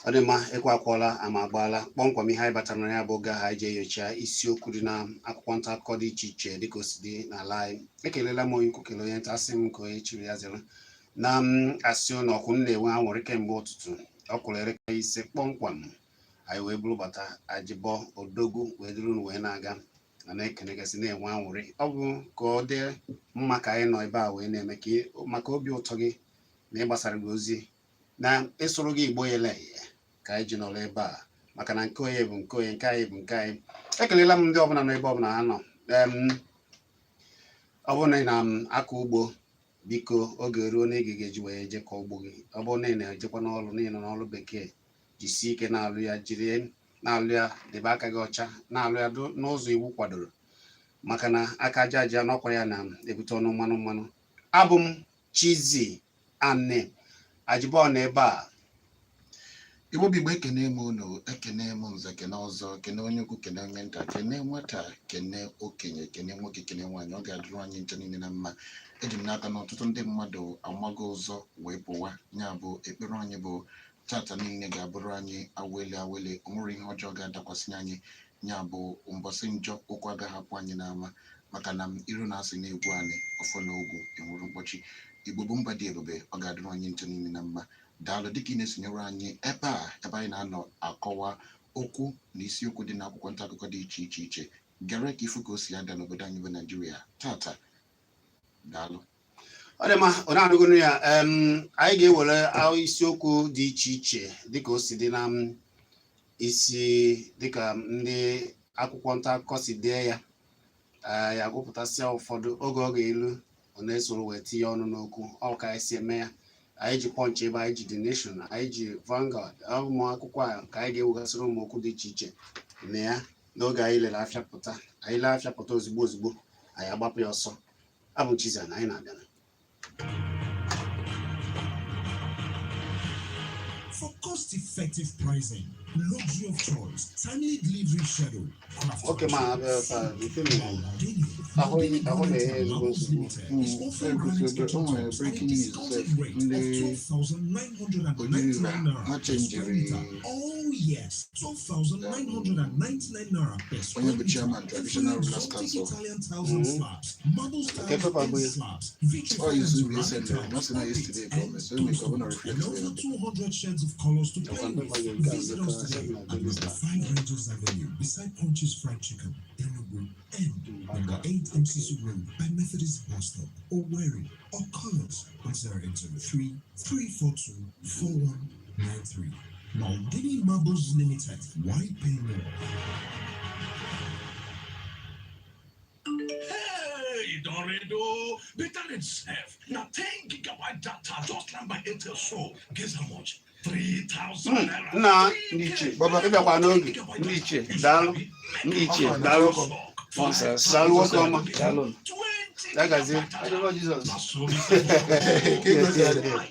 Ọ dị mma, ekwe akwọla, ama agbaala. Kpọmkwem ihe anyị batara na ya bụ oge ahụ anyị ji enyocha isiokwu dị na akwụkwọ nta akụkọ dị iche iche dịka o si dị n'ala anyị. Ekelela m onye ukwu, kelee onye nta, asị m ka onye chiri ya zere na m asị na ọkwụ m na-enwe anwụrị kemgbe ụtụtụ ọ kụrụ elekere 5 kpọmkwem, anyị wee buru bata ajịbọ odogwu wee duru unu wee na-aga na na-ekenegasị na-enwe anwụrị. Ọ bụ ka ọ dị mma ka anyị nọ ebe a wee na-eme ka maka obi ụtọ gị na ịgbasara gị ozi na ịsụrụ gị Igbo yele eye ka anyị ji nọrọ ebe a, maka na nke onye bụ nke onye, nke anyị bụ nke anyị. Ekelela m ndị ọbụla nọ ebe ọbụla ha nọ. Ọ bụrụ na ị na-akọ ugbo, biko oge ruo na ị ga-eji wee jekọ ugbo gị. Ọ bụrụ na ị na-ejekwa n'ọrụ, na ị nọ n'ọrụ bekee, jisie ike na-alụ ya, jiri na-alụ ya, debe aka gị ọcha, na-alụ ya n'ụzọ iwu kwadoro, maka na aka aja aja n'ọkwa ya na-ebute ọnụ mmanụ mmanụ. Abụ m Chizzy Ani Ajibọ na ebe a. Igbo bụ Igbo, ekene m unu, ekene m nze, kene ọzọ, kene onye ukwu, kene onye nta, kene nwata, kene okenye, kene nwoke, kene nwaanyị. Ọ ga-adịrị anyị ncha niile na mma. Eji m n'aka na ọtụtụ ndị mmadụ amago ụzọ wee pụwa. Ya bụ ekpere anyị bụ tata niile ga-abụrụ anyị awele awele, o nwere ihe ọjọọ ga-adakwasị anyị. Ya bụ mbọsị njọ ụkwụ agaghị apụ anyị n'ama, maka na iru na-asị na-egwu anyị ọfọ na ogwu enwere mkpọchi. Igbo bụ mba dị ebube, ọ ga-adịrị anyị ncha niile na mma. Daalụ dịka ị na-esonyere anyị ebe a, ebe anyị na-anọ akọwa okwu na isiokwu dị n'akwụkwọ nta akụkọ dị iche iche iche gere ka ifu ka o si ada n'obodo anyị bụ Naijiria tata. Daalụ. Ọ dị mma, ọ na-anụgonu ya. Anyị ga-ewere isiokwu dị iche iche dịka o si dị na isi dịka ndị akwụkwọ nta akụkọ si dee ya. Ya gụpụtasịa ụfọdụ oge ọ ga-elu, ọ na-esoro wee tinye ọnụ n'okwu. Ọ ka anyị si eme ya. Anyị ji Punch ebe anyị ji The Nation, anyị ji Vanguard, ụmụ akwụkwọ a ka anyị ga-ewegasịrị ụmụ okwu dị iche iche na ya n'oge anyị lere afịa pụta. Anyị lee afịa pụta ozugbo ozugbo, anyị agbapụ ya ọsọ. Abụ Chizzy na anyị na-abịa. For cost-effective pricing, luxury of choice, timely delivery schedule, Nwoke ma abịa taa, ife mere ahụ na-enye ezigbo nsogbu. is offering granite kitchen tops at a Breaking news discounted sef, rate ndị of 12,999 naira ha per square chenjiri meter. Oh yes, 12,999 naira per square onye bụ meter. chairman Traditional Featuring Rulers exotic Council. Italian tiles and slabs, marble Nke tiles pepa and bụ ya. slabs, Ọ vitrified and izu bụ ceramic ese tiles, na sị na yesterday ka o carpets, mesịrị eme ka ọ bụ na and reflect over ya. 200 shades of colors to play Ọkwa with. ndị nke a Visit us today nke a at number 5 Rangers Avenue, beside Punch's Fried Chicken, Enugu, and number 8 MCC Road by Methodist Bus Stop, Owerri, or call us on 0803 342 4193. Maldini Marbles Limited. Why pay more? Hey, don redo. Better itself. Now 10 gigabyte data just land by Airtel so. Guess how much? 3,000 naira. Nna 3K. ndị ichie, Baba. ịbịakwa n'oge. Ndị ichie. Daalụ. Ndị ichie. Daalụ. Nonsense. Daalụ nwoke ọma. Daalụ. 20 Ya gazie. Adịrọ Jizọs.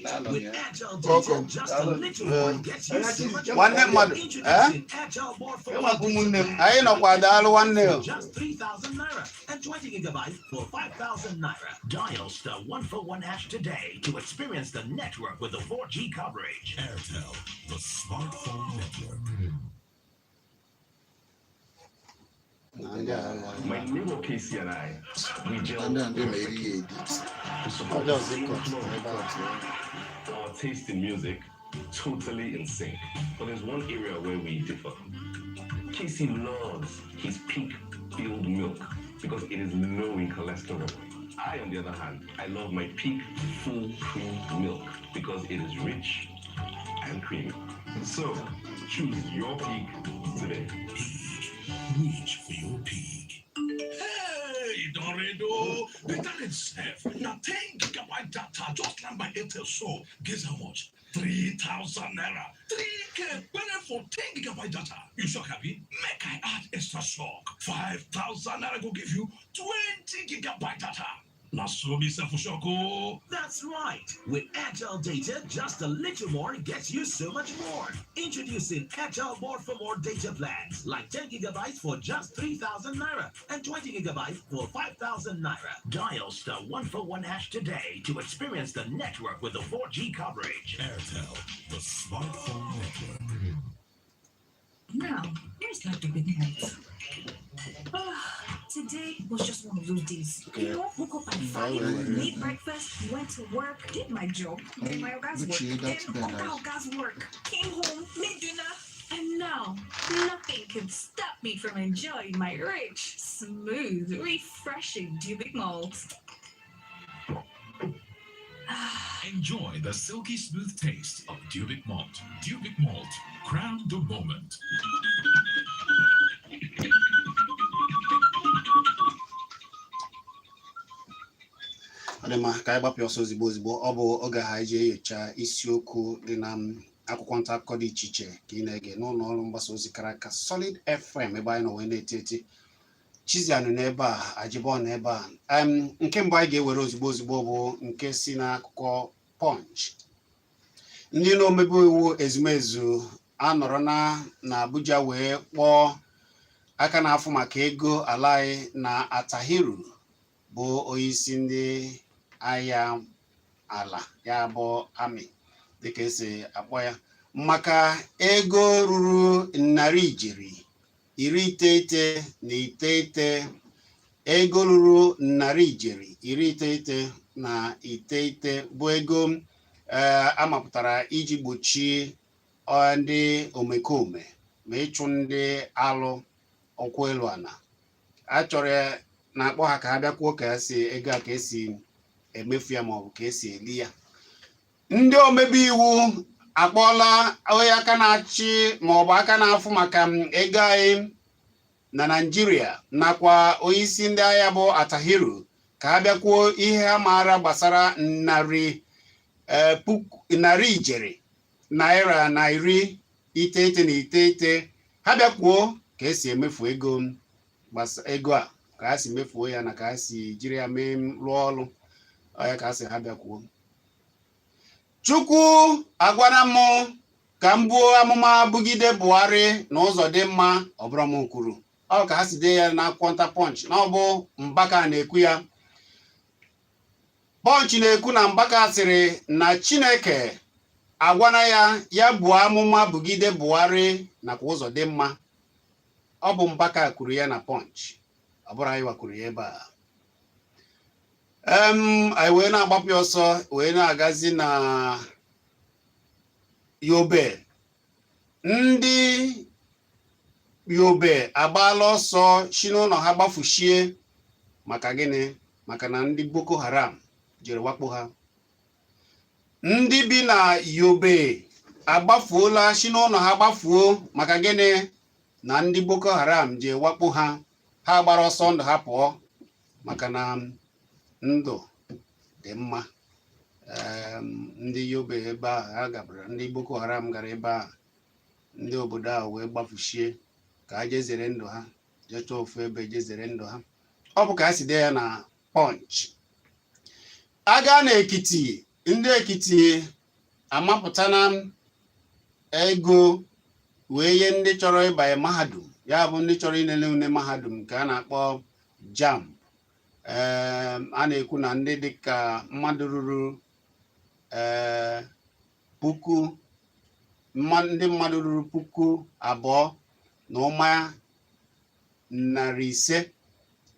Daalụ ya. Welcome. Nwanne mmadụ, eh? Ịnwakwa ụmụnne m. Anyị nọkwa, daalụ nwanne o. Just 3,000 naira and 20 gigabytes for 5,000 naira. Dial *141# today to experience the network with the 4G coverage. Airtel, the smartphone network. Na ndị a My neighbor Casey and I, we gel Na ndị a ndị ma eri ya edit. We support Ọ the dị same ọzọ flow. ebe a. Our taste in music, totally in sync. But there's one area where we differ. Casey loves his Peak filled milk because it is low in cholesterol. I, on the other hand, I love my Peak full cream milk because it is rich and creamy. So choose your Peak today. Reach for your peak. Hey, don redo. Better itself. Now 10 gigabyte data just land by Airtel so. Guess how much? 3,000 naira. 3K payment for 10 gigabyte data. You shock happy? Make I add extra shock. 5,000 naira go give you 20 gigabyte data. Now so me self for shock oh. That's right. With Agile Data, just a little more gets you so much more. Introducing Agile More for More data plans, like 10 gigabytes for just 3,000 naira and 20 gigabytes for 5,000 naira. Dial *141# today to experience the network with the 4G coverage. Airtel, the smartphone network. Dubic Malt. Ah, today was just one of those days. Okay. You know, woke up at 5, made breakfast, went to work, did my job, did my oga's work, Gucci, then that's Oga better. Oga's work, came home, made dinner, and now nothing can stop me from enjoying my rich, smooth, refreshing Dubic Malt. Ah. Enjoy the silky smooth taste of Dubic Malt. Dubic Malt, crown the moment. Ọ dị mma ka anyị gbapụ ọsọ ozigbo ozigbo. Ọ bụ oge ha ji enyocha isiokwu dị na akwụkwọ nta akụkọ dị iche iche ka ị na-ege n'ụlọ ọrụ mgbasa ozi kara aka, Solid FM, ebe anyị nọ wee na-eti eti Chizianụ n'ebe a, Ajibọ n'ebe a. Nke mbụ anyị ga-ewere ozigbo ozigbo bụ nke si n'akụkọ Punch. Ndị na-omebe iwu ezumezu anọrọ na Abuja wee kpọọ aka na-afụ maka ego ala anyị na Attahiru, bụ onyeisi ndị agha ala, ya bụ army dịka esi akpọ ya, maka ego ruru narị ijeri 99, ego ruru narị ijeri 99, bụ ego amapụtara iji gbochie ndị omekome ma ịchụ ndị alụ ọkwụ elu ala. A chọrọ na-akpọ ha ka ha bịakwuo ka esi ego a, ka esi emefu ya maọbụ ka esi eli ya. Ndị omebe iwu akpọọla onye aka na-achị maọbụ aka na-afụ maka ego anyị na Naịjirịa nakwa onyeisi ndị agha bụ Attahiru ka ha bịakwuo ihe ha maara gbasara narị ijeri naira na 99. Ha bịakwuo ka esi emefu ego ego a, ka ha si mefuo ya na ka ha si jiri ya mee rụọ ọrụ ya, ka ha si ha bịakwuo. Chukwu agwara m ka m buo amụma bugide Buhari na ụzọ dị mma. Ọ bụrụ m kwuru, ọ ka ha si dee ya n'akwụkwọ nta Punch, na ọ bụ Mbaka na-ekwu ya. Punch na-ekwu na Mbaka sịrị na Chineke agwana ya ya buo amụma bugide Buhari nakwa ụzọ dị mma. Ọ bụ Mbaka kwuru ya na Punch, ọ bụrụ anyị wakwuru ya ebe a. Anyị wee na-agbapụ ya ọsọ wee na-agazi na Yobe. Ndị Yobe agbaala ọsọ si n'ụlọ ha gbafuchie. Maka gịnị? Maka na ndị Boko Haram jere wakpo ha. Ndị bi na Yobe agbafuola si n'ụlọ ha gbafuo. Maka gịnị? Na ndị Boko Haram je wakpo ha. Ha gbara ọsọ ndụ ha pụọ maka na ndụ dị mma. Ndị Yobe ebe ahụ ha gabara, ndị Boko Haram gara ebe ahụ, ndị obodo ahụ wee gbafuchie ka ha jee zere ndụ ha, jee chọọ ofu ebe jee zere ndụ ha. Ọ bụ ka ha si dee ya na Punch. Aga na Ekiti, ndị Ekiti amapụtana ego wee nye ndị chọrọ ịbanye mahadum, ya bụ ndị chọrọ ilele ule mahadum nke a na-akpọ JAMB. Ee, a na-ekwu na ndị dịka mmadụ ruru puku ndị mmadụ ruru 2,500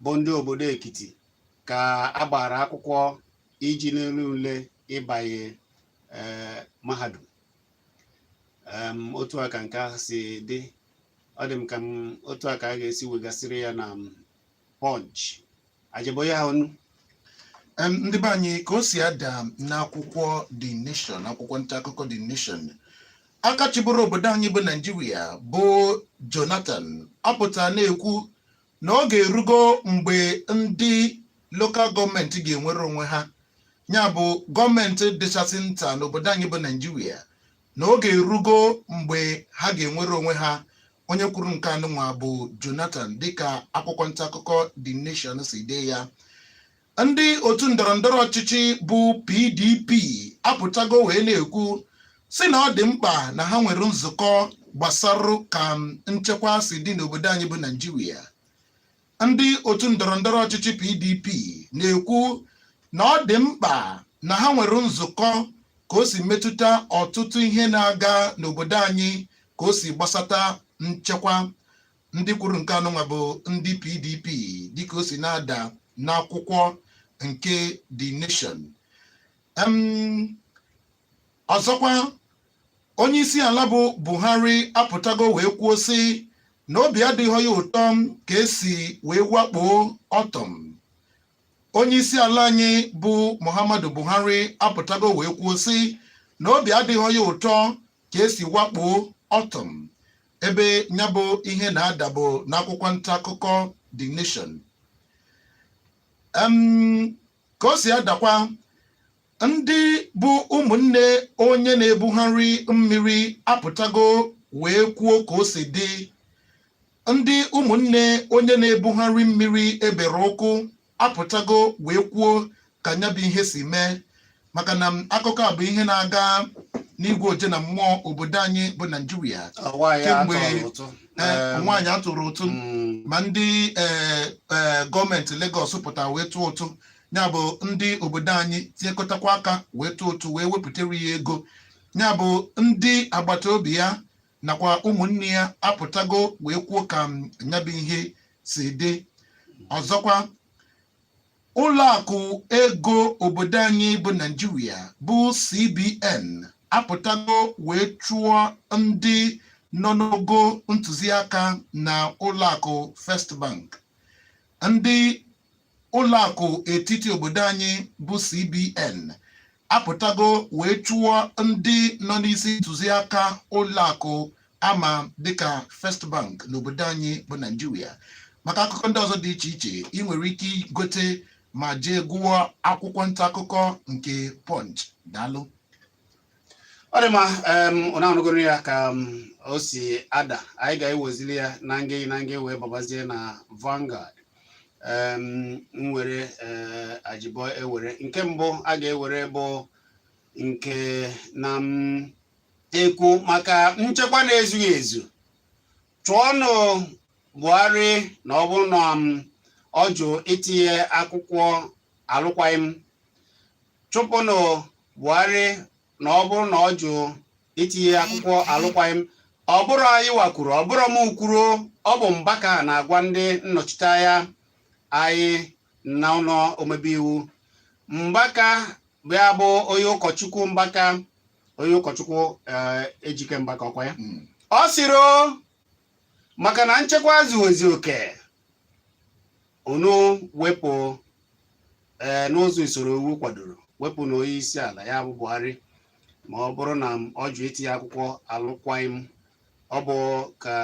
bụ ndị obodo Ekiti ka a gbara akwụkwọ iji n'elu ule ịbanye mahadum. Otu a ka nke ahụ si dị. Ọ dị m ka m otu a ka a ga-esi wegasịrị ya na Punch. Ajeboya ha onu. Ndị be anyị, ka o si ada n'akwụkwọ The Nation, akwụkwọ nta akụkọ The Nation, aka chịbụrụ obodo anyị bụ Naijiria bụ Jonathan apụta na-ekwu na oge erugo mgbe ndị local government ga-enwere onwe ha, ya bụ gọọmenti dịchasị nta n'obodo anyị bụ Naijiria, na oge erugo mgbe ha ga-enwere onwe ha. Onye kwuru nke anụnwa bụ Jonathan, dịka akwụkwọ nta akụkọ The Nation si dee ya. Ndị otu ndọrọ ndọrọ ọchịchị bụ PDP apụtago wee na-ekwu si na ọ dị mkpa na ha nwere nzukọ gbasara ka nchekwa si dị n'obodo anyị bụ Naijiria. Ndị otu ndọrọ ndọrọ ọchịchị PDP na-ekwu na ọ dị mkpa na ha nwere nzukọ ka o si metụta ọtụtụ ihe na-aga n'obodo anyị, ka o si gbasata nchekwa. Ndị kwuru nke anụnwa bụ ndị PDP, dịka o si na-ada n'akwụkwọ nke The Nation. Ọzọkwa, onye isi ala bụ Buhari apụtago wee kwuo sị na obi adịghị ya ụtọ ka esi wee wakpo Ortom. Onye isi ala anyị bụ Muhammadu Buhari apụtago wee kwuo sị na obi adịghị ya ụtọ ka esi wakpo Ortom. Ebe ya bụ ihe na-adabụ n'akwụkwọ nta akụkọ The Nation. Ka o si adakwa, ndị bụ ụmụnne onye na-ebugharị mmiri apụtago wee kwuo ka o si dị. Ndị ụmụnne onye na-ebugharị mmiri ebere ụkwụ apụtago wee kwuo ka nya bụ ihe si mee, maka na akụkọ a bụ ihe na-aga n'igwe oje na mmụọ obodo anyị bụ Naijiria. Nwaanyị a Kemgbe- tọrọ ụtụ. Nwaanyị atụrụ ụtụ, ma ndị ee ee gọọmenti Lagos pụtara wee tụọ ụtụ, ya bụ ndị obodo anyị tinyekọtakwa aka wee tụọ ụtụ wee wepụtara ya ego. Ya bụ ndị agbata obi ya nakwa ụmụnne ya apụtago wee kwuo ka ya bụ ihe si dị. Ọzọkwa, ụlọ akụ ego obodo anyị bụ Naijiria bụ CBN apụtago wee chụọ ndị nọ n'ogo ntụziaka na ụlọ akụ First Bank. Ndị ụlọ akụ etiti obodo anyị bụ CBN apụtago wee chụọ ndị nọ n'isi ntụziaka ụlọ akụ ama dịka First Bank n'obodo anyị bụ Naijiria. Maka akụkọ ndị ọzọ dị iche iche, ị nwere ike igote ma jee gụọ akwụkwọ nta akụkọ nke Punch. Daalụ. Ọ dị mma. Ọ na-anụgoro ya ka o si ada. Anyị ga-ewezili ya na nge na nge wee babazie na Vanguard. M were Ajibo ewere nke mbụ a ga-ewere bụ nke na m ekwu maka nchekwa na-ezughị ezu. Chụọnụ Buhari na ọ bụrụ na ọ jụ itinye akwụkwọ alụkwaghịm. Chụpụnụ Buhari na ọ bụrụ na ọ jụ itinye akwụkwọ alụkwaghịm. Ọ bụrụ anyị wakwuru, ọ bụrụ m kwuru, ọ bụ Mbaka na-agwa ndị nnọchiteanya anyị na ụlọ omebe iwu. Mbaka bụ ya bụ onye ụkọchukwu Mbaka, onye ụkọchukwu Ejike Mbaka, ọkwa ya. Ọ sịrị o, maka na nchekwa zuozi oke unu wepụ n'ụzọ usoro iwu kwadoro, wepụ na onye isi ala ya bụ Buhari ma ọ bụrụ na ọ jụ itinye akwụkwọ alụkwaghịm. Ọ bụ ka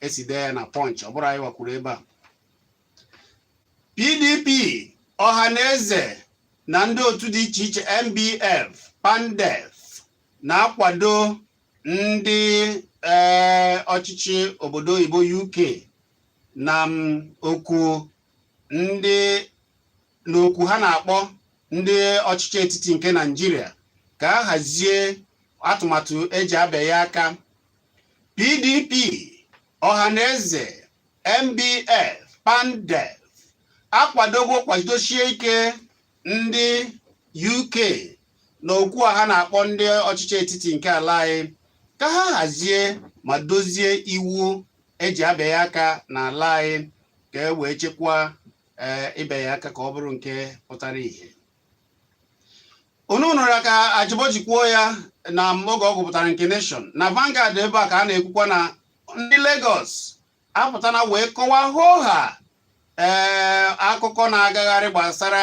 esi dee ya na Punch, ọ bụrụ anyị wakwuru ebe a. PDP, Ọhaneze na ndị otu dị iche iche, NBF, PANDEF, na-akwado ndị ọchịchị obodo oyibo UK na okwu ndị n'okwu ha na-akpọ ndị ọchịchị etiti nke Naịjirịa ka a hazie atụmatụ eji abịa aka. PDP, Ọhaneze, NBF, PANDEF akwadogo kwadosie ike ndị UK na okwu a ha na-akpọ ndị ọchịchị etiti nke ala anyị ka ha hazie ma dozie iwu eji abịa aka n'ala anyị ka e wee chekwaa ịbịa ya aka ka ọ bụrụ nke pụtara ìhè. Unu nụrụ ka Ajibo ji kwuo ya na oge ọ gụpụtara nke Nation. Na Vanguard ebe a ka a na-ekwukwa na ndị Lagos apụtana wee kọwaa hoha akụkọ na-agagharị gbasara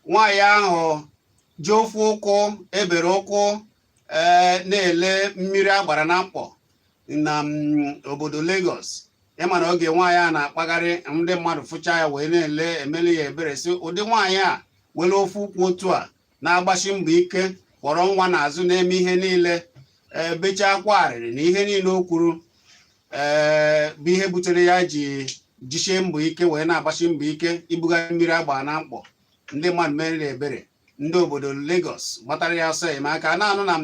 nwaanyị ahụ ji ofu ụkwụ ebere ụkwụ na-ele mmiri agbara na mkpọ na obodo Lagos. Ịma na oge nwaanyị a na-akpagharị, ndị mmadụ fụcha ya wee na-ele emeli ya ebere, sị ụdị nwaanyị a were ofu ụkwụ otu a na-agbasi mbọ ike, kpọrọ nwa n'azụ, na-eme ihe niile, bechaa akwa arịrị na ihe niile o kwuru bụ ihe butere ya ji jisie mbọ ike wee na-agbasi mbọ ike ibugharị mmiri agba na mkpọ. Ndị mmadụ meriri ebere, ndị obodo Lagos gbatara ya ọsọ enyemaka. Na-anụ na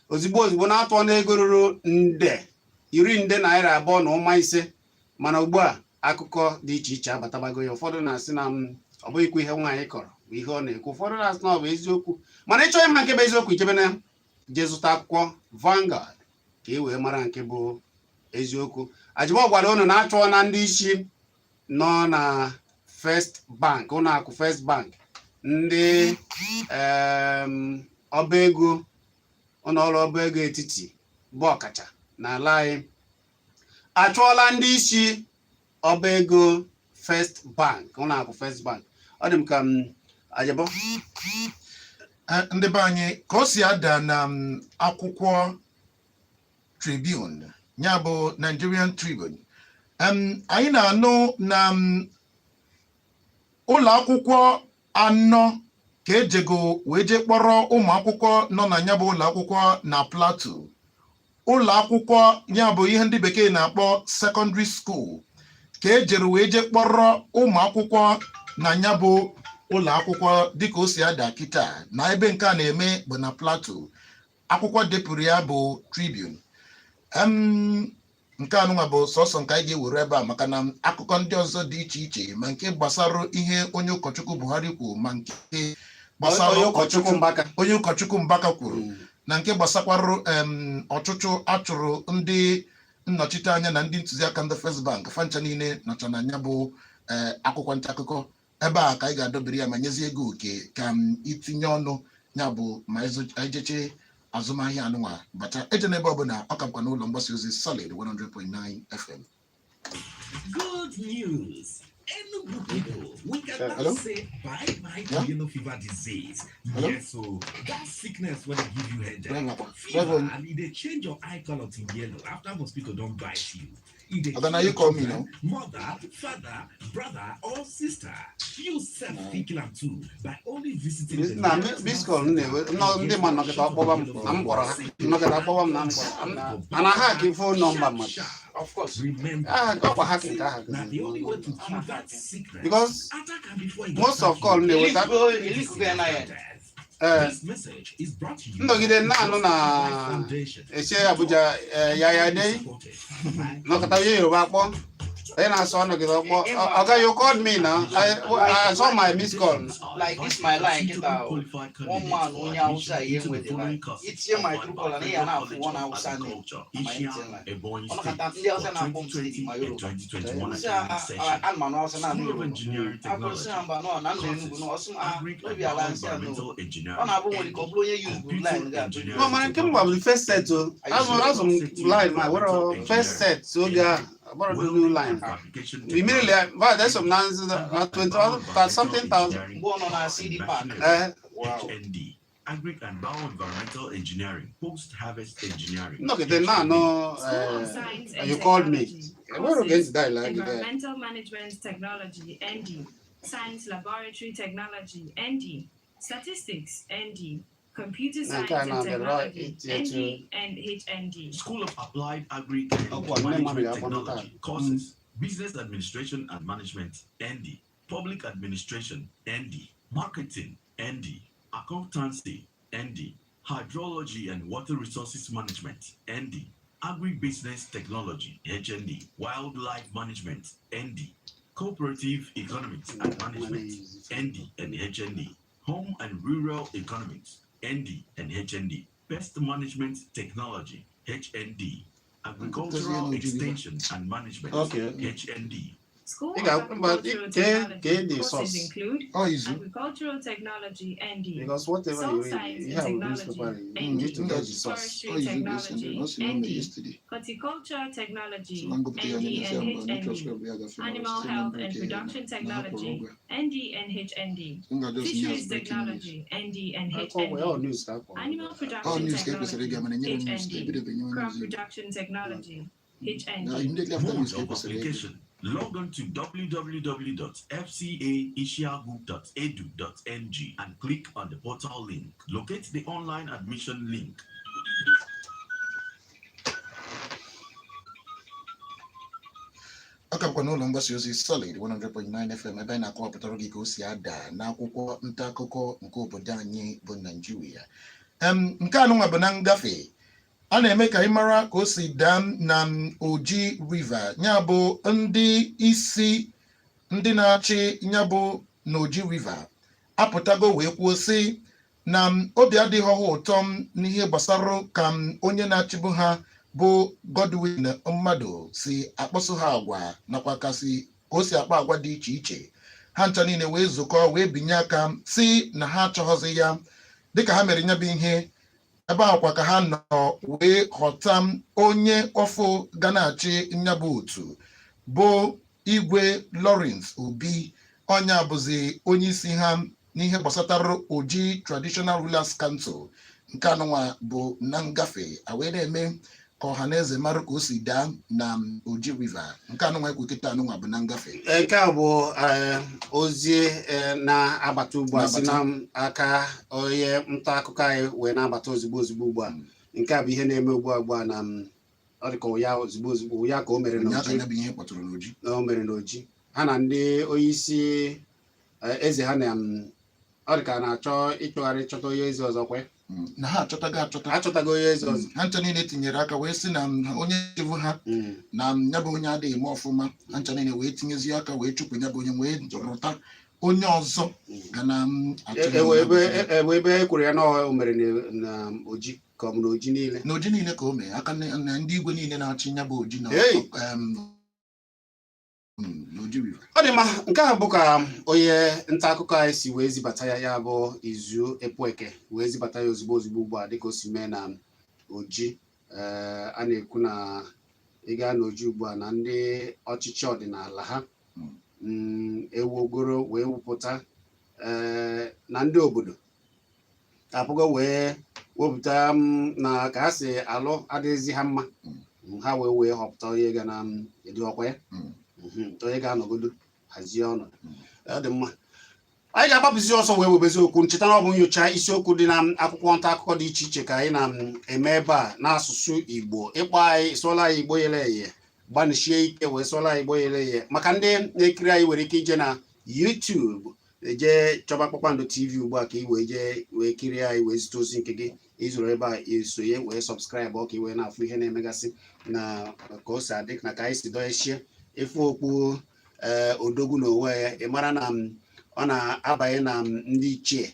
ozigbo ozigbo na-atụ ọnụ ego ruru nde iri nde naira abụọ na ụma ise. Mana ugbu a akụkọ dị iche iche abatabago ya. Ụfọdụ na-asị na ọ bụghịkwa ihe nwaanyị kọrọ bụ ihe ọ na-ekwu, ụfọdụ na-asị na ọ bụ eziokwu. Mana ịchọ ịma nke bụ eziokwu, ichebe na jee zụta akwụkwọ Vanguard ka ị wee mara nke bụ Eziokwu, Ajịbọ gwara unu na achụọ na ndị isi nọ na First Bank, ụlọ akụ First Bank, ndị ọba ego, ụlọ ọrụ ọba ego etiti bụ ọkacha n'ala anyị. Achụọla ndị isi ọba ego First Bank, ụlọ akụ First Bank. Ọ dị m ka m Ajịbọ. Ndị be anyị, ka o si ada na akwụkwọ Tribune, ya bụ Nigerian Tribune, anyị na-anụ na ụlọ akwụkwọ anọ ka ejego wee jee kpọrọ ụmụ akwụkwọ nọ na ya bụ ụlọ akwụkwọ na Plateau. Ụlọ akwụkwọ ya bụ ihe ndị bekee na-akpọ secondary school ka ejere wee jee kpọrọ ụmụ akwụkwọ na ya bụ ụlọ akwụkwọ, dịka o si ada kịta na ebe nke a na-eme bụ na Plateau. Akwụkwọ depụrụ ya bụ Tribune. Nke anụnwa bụ sọsọ nke anyị ga-ewere ebe a, maka na akụkọ ndị ọzọ dị iche iche, ma nke gbasara ihe onye ụkọchukwu Buhari kwuru, ma nke gbasara onye ụkọchukwu Mbaka. Onye ụkọchukwu Mbaka kwuru, na nke gbasakwarụ ọchụchụ achụrụ ndị nnọchite anya na ndị ntụziaka ndị First Bank, fancha niile nọcha na ya bụ akwụkwọ nta akụkọ. Ebe a ka anyị ga-adọbere ya ma nyezie ego oke ka m itinye ọnụ ya bụ ma anyị jeche azụmahịa anụnwa bata. Eje n'ebe ọbụla, ọ ka bụkwa n'ụlọ mgbasa ozi Solid 100.9 FM. Good news. Enugu people, we can now Hello? say bye bye to Yeah? yellow fever disease. Hello? Yes, so that sickness when they give you headache, Driver kwa. fever, Driver. and it dey change your eye color to yellow after mosquito don bite you. E dey Oga, na kill you call me children, mother, father, brother, or sister. You self fit kill am too by only visiting the Na nearest miss health call m na-ewe center nọ and ndị get ma nọkịta shot of ọkpọba m yellow na m kpọrọ ha fever. nọkịta akpọba m na m kpọrọ ana ha ka phone number mmadụ. Sharp. Of course. Remember, Ah, ọkwa hacking ka ha na the only way to kill that sickness. Because Attack am before e most get of call m na-eweta Ilikugo ya na ya. ee This message is brought to you nnọgide by naanụ na Justice Life Foundation. eche Abuja, ya ya dei nọkọta onye Yoruba akpọ onye na-asụ ọnọgide ọkpọ ọga, you called me na I saw my missed call. Like this my line kita o. One man onye Hausa ihe nwe the line. Itinye my Truecaller na ihe na-afụ one Hausa name na my MTN line. Ọnọkọta ndị Hausa na-akpọ m steady ma Yoruba. Sị ha ana m anụ Hausa na-anụ Yoruba. Akwụsị ha mba nọ na nna Enugu nọ ọsị m ah n'obi ala nsị a no. Ọ na-abụ nwere ka ọ bụrụ onye use bụ line ga-abụ. No, mana nke m gwa bụ the first set o azụ m line ma were first set oge ahụ agbara the new line immediately, but there's some na 20 something thousand. Mgbe ọ nọ na CD Park. Eh. Wow. HND, Agric and Bioenvironmental Engineering, Post-Harvest Engineering. Nnọgide naanụ School of Science and you called me. Technology. Enwere oge nzi dial agide. Environmental Management Technology, ND. Science Laboratory Technology, ND. Statistics, ND. Computer Na Science nke a and na-abịara Technology, itinye ND and HND. School of Applied Agri and Ọkwa nne mmadụ Management ya akpọ nta. Technology courses, Business Administration and Management, ND, Public Administration, ND, Marketing, ND, Accountancy, ND, Hydrology and Water Resources Management, ND, Agribusiness Technology, HND, Wildlife Management, ND, Cooperative Economics and Management, ND and HND, Home and Rural Economics, ND and HND, Pest Management Technology, HND, Agricultural Extension and Management, HND. School Ị of ga- but Agricultural ke the Technology courses source. include Ọ izu. Agricultural Technology, ND, Because whatever Soil you read, Science you and have newspaper, Technology, you need to ND, get the source. Forestry Ọ izu ga-esi ndị Technology, ọ sị na o mere ND, yesterday. Horticulture Technology, Sị na ngụpụta ya ND na-emesi ya and mgbe ndị HND, transcribe ya gafere Animal site na Health and break ya Production na ha kwụrụ Technology, ụgwọ ya. ND and HND, M ga-ajụ sị ya Fisheries breaking news. Technology, ND and Akwụkwọ ya ọ HND, news ka akwụkwọ. Animal Ọ Production news ka ekwesịrị ịga, mana enyere m news Technology, HND, ebidobe nyewe Crop news Igbo. Production Technology, Na HND. immediately after news Mode ka of ekwesịrị ịga. application. Log on to www.fcaishiagu.edu.ng and click on the portal link. Locate the online admission link. Ọ ka bụkwa n'ụlọ mgbasa ozi Solid 100.9 FM, ebe anyị na-akọwapụtara gị ka o si ada n'akwụkwọ nta akụkọ nke obodo anyị bụ Naijiria. Nke anụnwa bụ na ngafe a na-eme ka anyị mara ka o si daa na Oji River, ya bụ ndị isi ndị na-achị ya bụ n'Oji River apụtago wee kwuo sị na obi adịghị ha ụtọ n'ihe gbasara ka onye na-achịbu ha. Bụ Godwin Mmadụ si akpọso ha agwa nakwa kasị ka o si akpa agwa dị iche iche. Ha ncha niile wee zukọ wee binye aka si na ha achọghọzi ya. Dịka ha mere ya bụ ihe, ebe ahụ kwa ka ha nọ wee ghọta onye ọfụ ga na-achị nya bụ otu, bụ Igwe Lawrence Obi. Onye bụzi onye isi ha n'ihe gbasatara Oji Traditional Rulers Council nke anụnwa bụ na ngafe a wee na-eme ka ọha na eze mara ka o si daa na Oji River. Nke anụnwa ekwu kịta anụnwa bụ na ngafe. Nke a bụ ozi na-abata ugbu a si n'aka onye nta akụkọ anyị wee na-abata ozugbo ozugbo ugbu a. Nke a bụ ihe na-eme ugbu a ugbu a na ọ dị ka ya ozugbo ozugbo ya ka o mere n'Oji. Ya bụ ihe kpọtụrụ n'Oji. Na o mere n'Oji, ha na ndị onye isi eze ha na ọ dị ka a na-achọ ịchọgharị chọta onye eze ọzọ kwe. Na ha achọtago achọta. Achọtago onye eze ọzọ. Ha ncha niile tinyere aka wee sị na onye chịbụ ha na ya bụ onye adịghị eme ọfụma. Ha ncha niile wee tinyezie aka wee chụpụ ya bụ onye, wee rụta onye ọzọ ga na achị ha. Ewe ebe e kwuru ya na o mere na Oji ka ọ bụ na Oji niile. Na Oji niile ka o mee aka na ndị igwe niile na-achị ya bụ Oji na Hey! n'Oji River. Ọ dị mma. Nke a bụ ka onye nta akụkọ anyị si wee zibata ya, ya bụ Izu Epueke wee zibata ya ozugbo ozugbo ugbu a, dịka o si mee na Oji. Ee, a na-ekwu na ị gaa n'Oji ugbu a na ndị ọchịchị ọdịnala ha ewogoro wee wepụta, ee, na ndị obodo apụgo wee wepụta na ka ha si alụ adịghịzi ha mma. Ha wee wee họpụta onye ga na edu ọkwa ya, onye ga-anọgodo hazie ọnọdụ. Ọ dị mma, anyị ga-agbapụzi ọsọ wee webezi okwu. Ncheta na ọ bụ nyocha isiokwu dị na akwụkwọ nta akụkọ dị iche iche ka anyị na-eme ebe a n'asụsụ Igbo. Ịkpọ anyị, sụọla anyị Igbo yere eye, gbanịsie ike wee sụọla anyị Igbo yere eye. Maka ndị na-ekiri anyị nwere ike ije na YouTube, jee chọba Kpakpando TV ugbu a ka ị wee jee wee kirie anyị, wee zite ozi nke gị. Ịzụrụ ebe a, esonye wee subscribe ọ ka ị wee na-afụ ihe na-emegasị na ka o si adị na ka anyị si dochie ịfụ okpu. Ee, odogwu na onwe ya, ị mara na ọ na-abanye na ndị ichie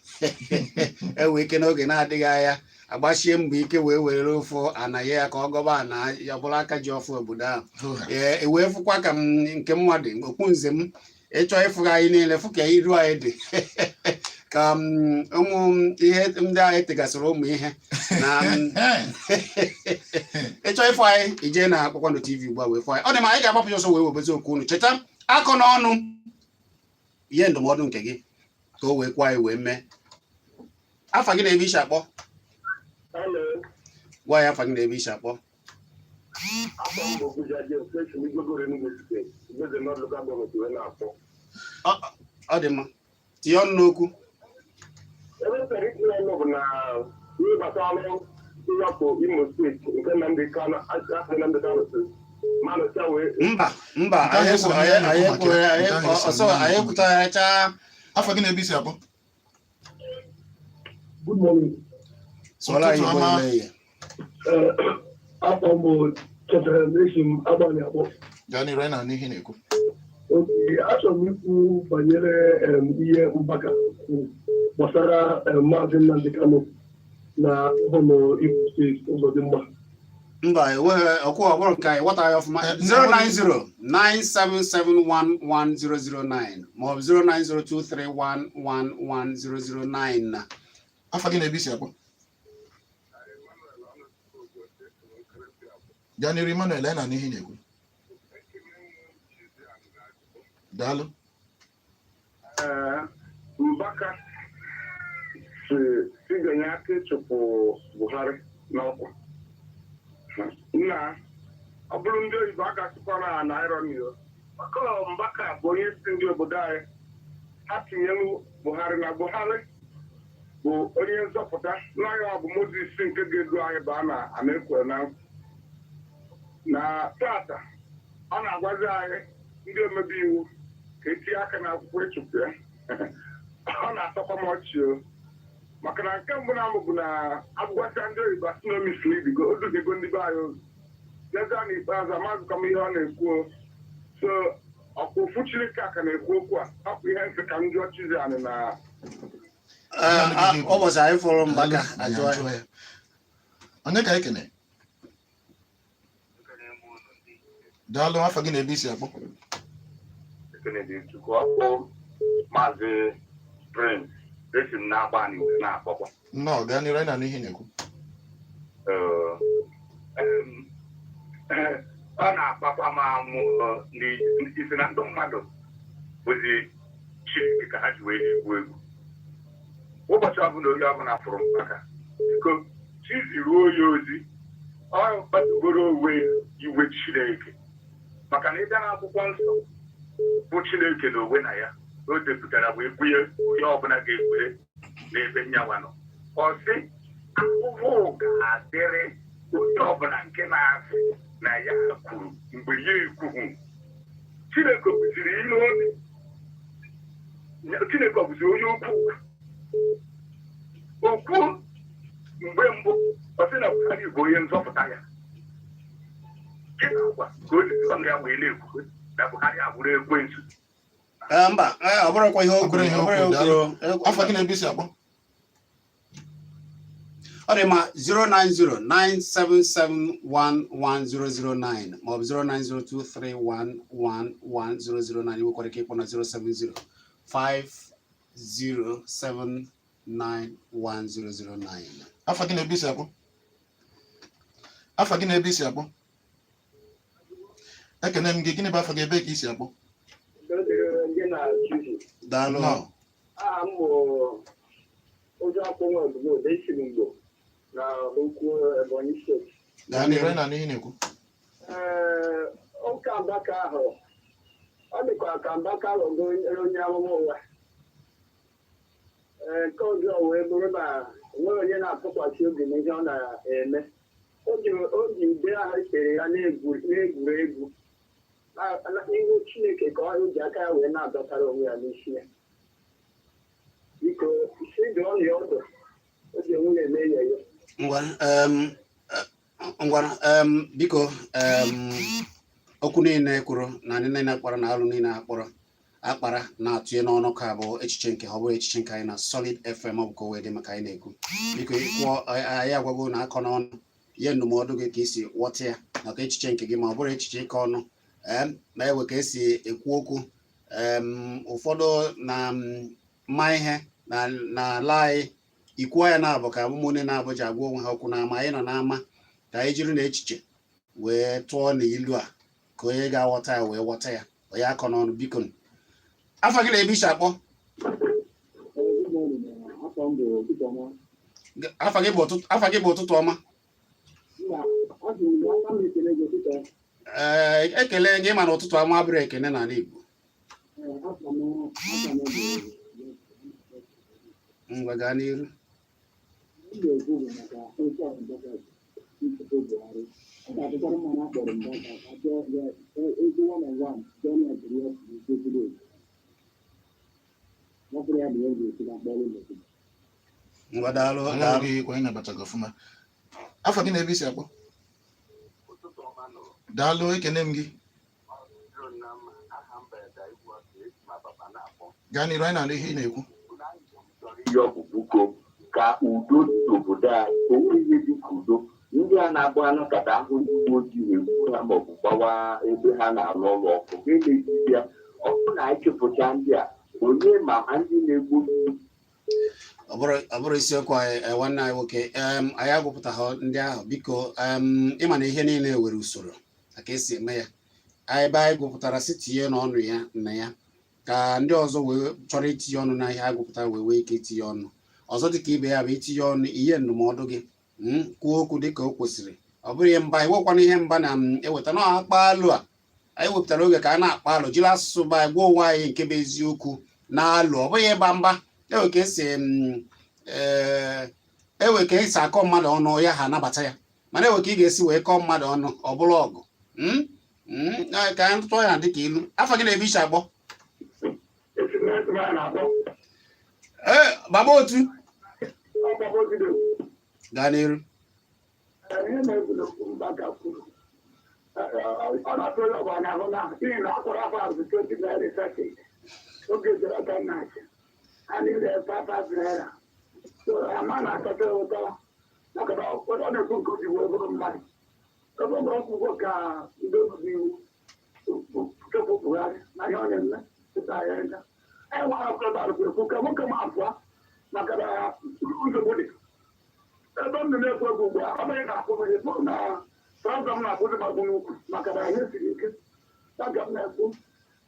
enwee ike n'oge na-adịghị anya agbachie mbọ ike wee were ofu ana ya ka ọ gọba ana ya bụrụ aka ji ọfụ obodo ahụ. Ee, wee fụkwa ka m nke mma dị okpu nze m. Ịchọ ịfụga anyị niile, fụ ka iru anyị dị ka ụmụ ihe ndị anyị tegasịrị ụmụ ihe na ịchọ ịfụ anyị, ije na Kpakpando TV ugbu a wee fụ anyị. Ọ dị ma anyị ga-agbapụ ya ọsọ wee webezi okwu unu. Cheta akọ n'ọnụ ihe ndụmọdụ nke gị ka o wee kwa anyị wee mee. Afa gị na ebe isi akpọ? Gwa ya afa gị na ebe isi akpọ. Afọ m bụ Buja James, esi m Igwegoro, Enugu Steeti, Igweze North Local Government wee na-akpọ. Ọ dị mma, tinye ọnụ n'okwu. Ebe m chọrọ itinye ọnụ bụ na ihe gbasara mwakpo Imo Steeti nke Nnamdi Kanu, asị Nnamdi Kanu si mmanụ cha wee Mba, mba. Nke ahụ Anyị esoro ihe anyị na-ekwu maka ya. anyị Nke ahụ esoro ọsọ ihe anyị na-ekwu. ekwutaghacha. Afa gị na ebe isi akpọ? Good morning. Sụọla anyị Ụtụtụ Igbo ọma. ile ihe. Afọ m bụ chetara m, esi m Agbani akpọ. Gaa n'iru, anyị na-anụ ihe na-ekwu. Okay, achọrọ m ikwu banyere ihe Mbaka kwuru gbasara Maazị Nnamdi Kanu na gọvanọ Imo Steeti Ụzọdịmma. Mba, enweghị ọkwụ ọ bụrụ nke anyị ghọtara ya ọfụma. 09097711009 maọbụ 09023111009 na Afa gị na ebe isi akpọ? Gaa n'iru, Emmanuel, anyị na-anụ ihe ị na-ekwu. Daalụ. Ee, Mbaka si sigenye aka ịchụpụ Buhari n'ọkwa. Nna, ọ bụrụ ndị oyibo a ga-asịkwa na irony o. Maka ọ Mbaka bụ onye isi ndị obodo anyị, ha tinyelu Buhari na Buhari bụ onye nzọpụta n'anya, ọ bụ Moses nke ga-edu anyị baa na ana ekwere na nkwa. Na tata ọ na-agwazi anyị ndị omebe iwu ka etinye aka n'akwụkwọ ịchụpụ ya. Ọ na-atọkwa m ọchị o, maka na nke mbụ na mbụ bụ na agwụgwasịa ndị oyibo asị na o misleadigo, o duhiego ndị be anyị ụzọ. Bịazịa n'ikpeazụ, amazịkwa m ihe ọ na-ekwu o. So ọkwa ofu Chineke a ka na-ekwu okwu a, ọkwa ihe nsị ka m jụọ Chizianị na Ụbọchị anyị fụrụ Mbaka Daalụ, anyị ajụọ ya. ajụọ ya. Onye ka anyị kene? Daalụ. Afa gị na ebe isi akpọ? Chukwu ọkpụ Maazị Prince, esi m na-agba n'iwe na-akpọkwa. Nnọọ, gaa n'iru, anyị na-anụ ihe ị na-ekwu. Ọ na-akpakwa m amụ n'isi na ndụ mmadụ bụzi Chineke ka ha ji wee egwu egwu. Ụbọchị ọbụla onye ọbụla fụrụ maka biko chiziruo ya ozi, ọ kpatugoro onwe ya iwe Chineke, maka na ịbịa n'akwụkwọ nsọ bụ Chineke na onwe na ya o depụtara wee bunye onye ọbụla ga-ekwere n'ebe nyanwa nọ. Ọ sị ahụhụ ga-adịrị onye ọbụla nke na-asị na ya kwuru mgbe ya ekwughị. Chineke bụziri ihe obi, Chineke ọ bụzi onye okwu okwu mgbe mbụ ọ sị na Buhari bụ onye nzọpụta ya. Gịnị agwa ka o ji ọnụ ya wee na-ekwu na Buhari abụrụ ekwensu? Ee, mba, ọ bụrụkwa ihe o Ọ bụrụ kwuru. ihe Ọ o bụrụ ihe kwuru. o Daalụ. kwuru. Afa gị na ebe isi akpọ? Ọ dị mma. 09097711009 maọbụ 09023111009. Nwekwara ike ịkpọ na 07050791009. Afa gị na ebe isi akpọ? Afa gị na ebe isi akpọ? Ekene m gị. Gịnị bụ afa gị, ebe ka isi akpọ? Daalụ. Nnọọ. Aha m bụ ụjọ akpọnwụ ozugbo esiri Igbo na okwu Ebonyi Steeti. Gaa n'iru, anyị na-anụ ihe ị na-ekwu. Ee, ụka Mbaka ahụ, ọ dịkwa ka Mbaka ghọgo onye amụma ụgha. Ee, nke ọzọ wee bụrụ na onweghị onye na-atụkwasị obi n'ihe ọ na-eme. O ji ude ahụ kere ya na-egwuregwu n'ihu Chineke ka ọ ji aka ya wee na-adọtara onwe ya n'isi ya. Biko, si dụọ ya ọdụ, o ji onwe ya eme ya ya. Ngwa, ngwa, biko, okwu niile kwuru na ndị niile kpọrọ na alụ niile akpọrọ akpara na-atụnye n'ọnụ ka bụ echiche nke ha, ọ bụrụ echiche nke anyị na Solid FM, ọ bụ ka o wee dị maka anyị na-ekwu. Biko, ịkwụọ anyị agwago na akọ n'ọnụ ihe ndụmọdụ gị ka isi ghọta ya maka echiche nke gị, ma ọ bụrụ echiche ịkọ ọnụ ma ewe ka esi ekwu okwu. Ụfọdụ na mma ihe na n'ala anyị ikwuo ya na-abụ ka ụmụnne na-abụ ji agwa onwe ha okwu n'ama. Anyị nọ n'ama ka anyị jiri na echiche wee tụọ na ilu a ka onye ga-aghọta ya wee ghọta ya, onye akọ n'ọnụ. Biko, afa gị na ebe isi akpọ? Afọ m bụ Ụtụtụ Afa gị bụ ụtụtụ, afa gị bụ Ụtụtụ Ọma. Mba, asị m aka m ekele gị, ụtụtụ. Ee, ekele gị, ma na ụtụtụ ọma abụrụ ekene n'ala Igbo. Afọ m bụ Ngwa, gaa n'iru. M ga-ekwu bụ maka okwu ahụ Mbaka nchekwa Buhari. Ọ ga-adịkwara mma na akpọrọ Mbaka ka jụọ ya okwu one on one, jụọ ya jụrụ ya okwu zuru ezu. Ọ ya bụ ihe m ga-esi na mkpọrọ ụlọ. Ngwa, daalụ. Anyị Daalụ. gị kwa, anyị nabata gị ọfụma. Afa gị na ebe isi akpọ? Ụtụtụ ọma nụ. Daalụ, ekene m gị. Aha mberede igwe ọsọ esi ma papa na-akpọ. Gaa n'iru, anyị na-anụ ihe ị na-ekwu. Ihe ọ bụ, biko, ka udo dị n'obodo a. O nweghị ihe dị ka udo. Ndị a na-agba anakọta ahụ ndị uwe ojii na-egbu ha maọbụ gbawa ebe ha na-arụ ọrụ ọkụ, ha emezizi ya. Ọ bụrụ na anyị chụpụcha ndị a, onye ma ha ndị na-egbu? Ọ bụrụ isiokwu anyị, nwanne anyị nwoke, anyị agụpụtaghị ndị ahụ. Biko, ịma na ihe niile nwere usoro na ka esi eme ya. Anyị ebe anyị gụpụtara si tinye n'ọnụ ya na ya ka ndị ọzọ wee chọrọ itinye ọnụ na ihe agụpụtara wee nwee ike itinye ọnụ ọzọ dịka ibe ya bụ itinye ọnụ ihe ndụmọdụ gị, kwuo okwu dịka o kwesịrị. Ọ bụrụ ihe mba iwekwana ihe mba na eweta na akpa alụ a anyị wepụtara oge ka a na-akpa alụ, jiri asụsụ ba anyị gwa onwe anyị nke bụ eziokwu na alụ. Ọ bụghị ịgba mba ewe ka esi ewe ka esi akọ mmadụ ọnụ ya ha anabata ya, mana ewe ka ị ga-esi wee kọọ mmadụ ọnụ ọ bụrụ ọgụ. Ka anyị tụọ ya dịka ilu. Afa gị na ebe ishi agbọ? Ee, baba otu, gaa n'iru. Ihe na-ebu n'okwu Mbaka kwuru, ọ na-atụ onye ọbụla n'ahụ na n'ihi na akwụrụ afọ azụ 20 naira sachet oge Jonathan na-achị, a niile 5 naira. So ama na-akọta ụtọ maka na ọ na-ekwu nke o ji wee bụrụ mmadụ. Ebe ọ bụla akwụkwọ ka ndị obodo iwu chụpụ Buhari na ihe ọ na-eme ịta ya anya. Anyị nwere akwụkwọ ebe arụkwa ekwu ka nwoke m abụọ maka na nsogbu dị. Ebe m nọ na-ekwu egwu ugbu a, ọ bụghị na-akwụ m ihe na traụza m na-akwụzi m akwụ n'ukwu maka na ihe siri ike. Ya ka m na-ekwu.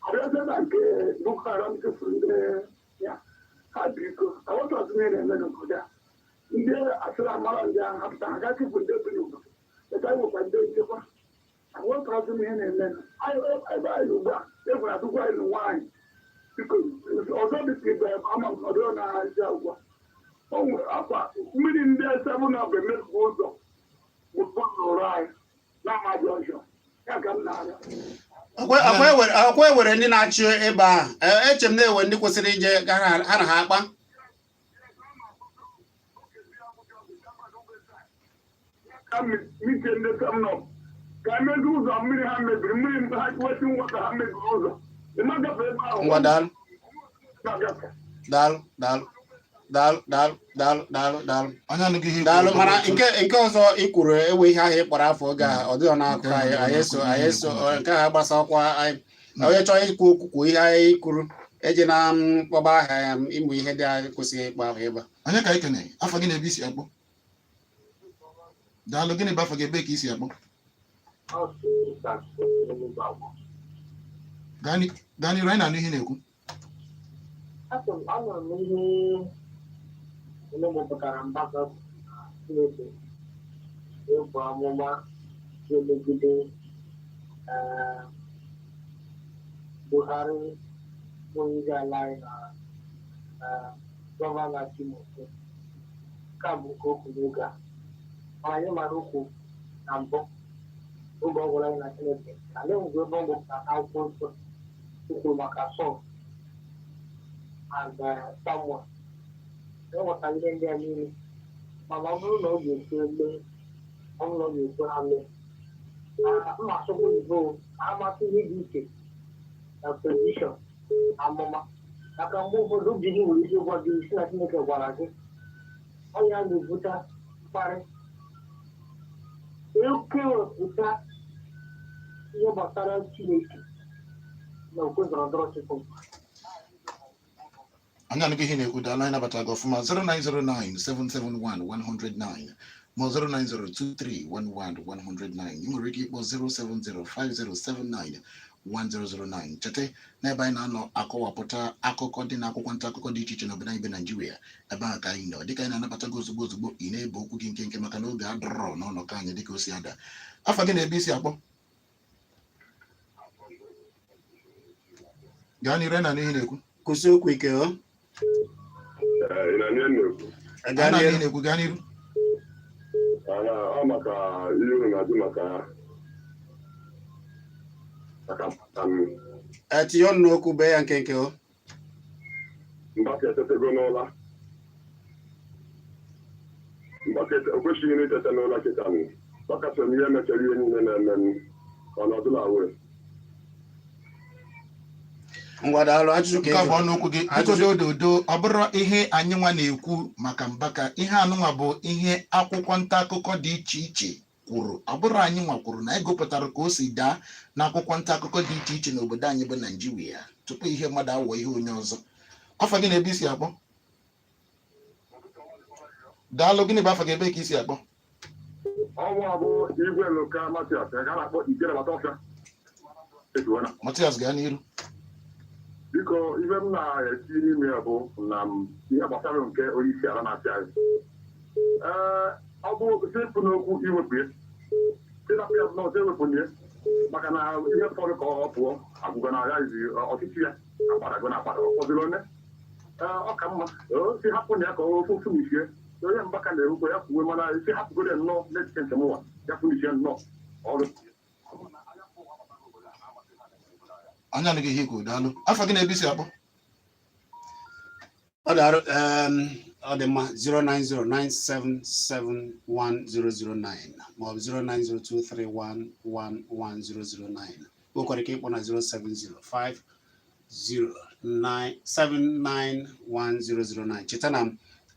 Abịazie na nke Boko Haram chụfuru ndị ya ha, biko, aghọtazi ihe na-eme n'obodo a. Ndị asịrị amara ndị ahụ hapụta ha ga chụpụ ndị bi n'obodo ebe anyị nwekwa ndị nchekwa. Aghọtazi m ihe na-eme ebe anyị ugbu a. Egwu na-atụkwa anyị nwaanyị. Biko, ọzọ dị ka ibe ama m ọdụ na-ahazi agwa o nwere akwa mmiri ndị seven up emebigo ụzọ ụzọ anyị na-amaghị ọjọọ ya ka m na-arịọ. Ọkwa ewere ndị na-achị ebe ahụ. Eche m na-ewe ndị kwesịrị ije ga ha na ha akpa. Ka mitie ndị seven up ka emezi ụzọ mmiri ha mebiri, mmiri ha wetị nwata ha mebiri ụzọ ịma gafe ebe ahụ. Ngwa, daalụ. Na-agafe. Daalụ, daalụ, daalụ, daalụ, daalụ, daalụ, daalụ. Onye anụghị ihe i Daalụ. kwuru. Mana nke ọzọ ị kwuru, ewe ihe ahụ ị kpọrọ afọ oge a, ọ dịghị n'akụkọ anyị. Anyị eso nke a gbasakwa anyị. Onye chọrọ ikwu okwu, kwuo ihe anyị kwuru, eji na mkpọba aha ya ịmụ ihe dị anyị kwesịghị ịkpọ ahụ ebe a. Onye ka anyị kene? Afọ gị na ebe isi akpọ. Daalụ. Gịnị bụ afọ gị, ebe ka isi akpọ? Gaa n'iru, anyị na-anụ ihe ị na-ekwu. Asị m, anụrụ m ihe onye mụpụtara Mbaka na Chineke ebu amụma ga-emegide Buhari bụ onye ala anyị na gọvanọ Imo Steeti. Nke a bụ nke okwu n'oge a, mana anyị mara okwu na mbụ oge ọ gwara anyị na Chineke ala enwego ebe ọ gụpụtara n'akwụkwọ nsọ o kwuru maka Sọl and Samuel. Enwetara ihe ndị a niile, mana ọ bụrụ na ọ ga-ekwe mee, ọ bụrụ na ọ ga-ekwe ha mee, mma asụkwa oyibo ka ha mata ihe dị iche na prediction, amụma, maka mgbe ụfọdụ obi gị nwere ike ịgwa gị si na Chineke gwara gị, ọ ya na-ebute mkparị ekewepụta ihe gbasara Chineke na okwe ndọrọ ndọrọ ọchịchị. Anyị anụghị ihe ị na-ekwu. Daalụ, anyị nabatara gị ọfụma. 0909 771 109 ma 0902311 109. Ị nwere ike ịkpọ 0705079 1009. Cheta n'ebe anyị na-anọ akọwapụta akụkọ dị n'akwụkwọ nta akụkọ dị iche iche n'obodo anyị bụ Naijiria, ebe ahụ ka anyị nọ. Dịka anyị na-anabata gị ozugbo ozugbo, ị na-ebe okwu gị nkenke maka na oge adọrọ n'ọnọkọ anyị dịka o si ada. Afa gị na ebe isi akpọ. Gaa n'iru, anyị na-anụ ihe ị na-ekwu. Kwụsị okwu ike o. Ị na-anụ ihe m na-ekwu? Gaa Anyị na-anụ ihe n'iru. ị na-ekwu, gaa n'iru. Mana ọ maka ihe unu na-ajụ maka Tinye ọnụ n'okwu, bee ya nkenke o. Mbaka etetego n'ụla. Mbaka o kwesịghị na itete n'ụla kịta nụ. Mbaka so n'ihe mechara ihe niile na-eme nụ, ka ọ nọdụla wee. Ngwa, daalụ. Ajụjụ ka Nke a ị bụ jụrụ. ọnụ okwu gị, biko. Ajụjụ. Dododo, ọ bụrụ ihe anyị nwa na-ekwu maka Mbaka, ihe anụnwa bụ ihe akwụkwọ nta akụkọ dị iche iche kwuru. Ọ bụrụ anyị nwa kwuru na anyị gụpụtara ka o si daa n'akwụkwọ nta akụkọ dị iche iche n'obodo anyị bụ Naijiria tupu ihe mmadụ awọ ihe onye ọzọ. Afa gị na ebe isi akpọ. Daalụ. Gịnị bụ afa gị, ebe ka isi akpọ? Ọnwa bụ Igwe Luka Matias, ka a na-akpọ Ijere Bata Ọfịa Etuona. Matias, gaa n'iru. Biko, ihe m na-eti n'ime ya bụ na m ihe gbasara nke onye isi ala na-achị anyị, ee, ọ bụ sịpụ n'okwu iwepụ ya, ịnapụ ya n'ọzọ, ewepụ ya, maka na ihe fọrọ ka ọ pụọ agwụgo na ya izi ọchịchị ya agbadago na agbada. Ọ fọdụrụ onye, ee, ọ ka mma o si hapụ na ya ka o funichie. Onye Mbaka na-erukwe ya kwuwe, mana si hapụgoro ya nnọọ n'echiche nke mụnwa, ya funichie nnọọ ọrụ. Anyị anụghị ihe ikwu. Daalụ. Afa gị na ebe isi akpọ. Ọ dị arụ, ọ dị mma. 09097711009 maọbụ 09023111009. Nwekwara ike ịkpọ na 07050979109. Cheta na